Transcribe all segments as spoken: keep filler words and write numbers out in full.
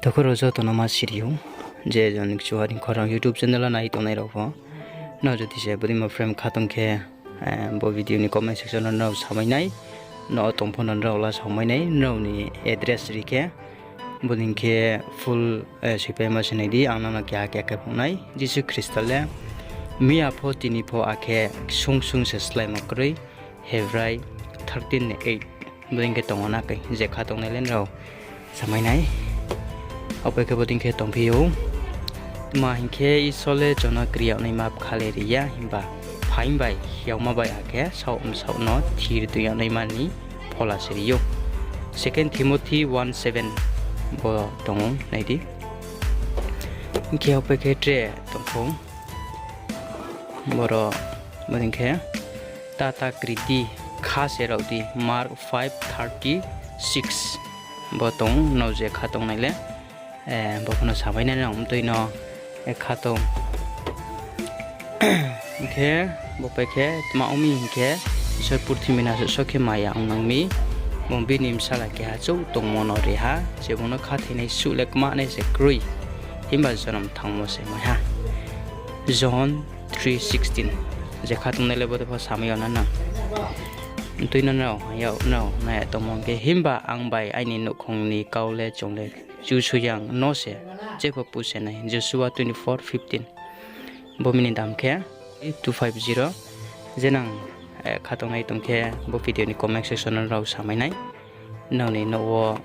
Takhu rao joto no ma siri ou, je jon kchuha ringkho rao YouTube channel wo nai tongnai rao pho. Nrao jodi se bodei ma frame kha tong khe, bo video ni comment section wo nrao samai nai. No tong pho no nrao la samai nai, nrao ni address ri khe. Bodei khe full soipaima se nai di, ang nang no keha keha khe phung nai. Jisu Khristo le miya pho, tini pho, akhe sung sung se sláimo kroi. Hebrai thirteen eight. Bodei khe tong ou na khe, je kha tongnai le nrao samai nai. Apai khe bodei khe tongphi ou. Tma hing khe, Isor le chung no kri yag naima bkha le ri ya, himba phaing bai hiaoma bai akhe saoh bsaoh no thir tui yag naima ni phola se ri ou. Second Timothy one seven bo tong ou, nai di. Hing khe apai khe tre tong pho. Boro, bodei khe, ta ta kri di, kha se rao di, Mark five thirty six. Bo tong ou, nrao je kha tongnai le, bo pho no samai nai nang mtui no, kha tong. Hing khe, bo pai khe, tma ong mi hing khe, Isor purthimbi no asuh so khe maya ong nang mi, bung bini bsala keha chouh tongmo no ri ha, je bung no khathoinai suh le kmanai se kroi, himba jonom thangmo se mai ha. John three sixteen. Je kha tongnai le bodei pho samai yag na nang. Mtui no nrao, hing yag nrao, nai ya tongmo hing khe, himba ang bai aini nouhkhong ni kau le chung le Kchusoyang no se jepho puse nai, Joshua twenty-four fifteen. Bo mini dam khe two five zero. Je nang kha tongnai tong khe, bo video ni comment section no nrao samai nai. Nrao ni nouh wo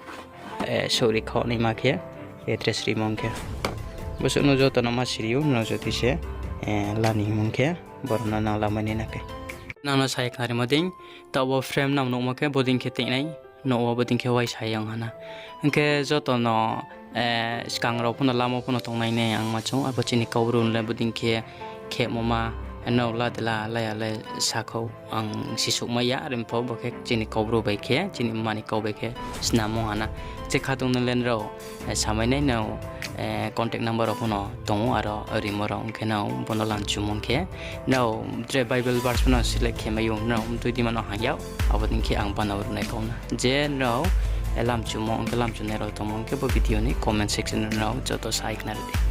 souhri khaoh naima khe, address rimo hing khe. Bo suh no joto no ma siri ou, nrao jodi se la ni hingmo hing khe, boro no nang lamai nai na khe. Nang no sa ye khnarimo dei, taoh bo frame nang nuhmo khe bodei khe tei nai, nouh wo bodei khe uaisa ye ong ha na. Hing khe joto no skang rao pho no lamo pho no tongnai nai ang ma chung, abo chini Kaubru le bodei khe khemo ma, nrao la de la, la ya le sakhou, ang sisouhmai ya, are pho bo khe chini Kaubru bai khe, chini mma ni kau bai khe snamo ha na. Je kha tongnai le nrao samai nai, nrao contact number rao pho no tong ou, aro rimo rao ong khe nrao bo no lamchumo ong khe, nrao tre Bible verse pho no select khe mai ou, nrao mtui dima no hang yag, abo dei khe ang bana runai kau na. Je nrao lamchumo ong khe, lamchunai rao tongmo ong khe, bo video ni comment section no nrao joto sa ye khnari di.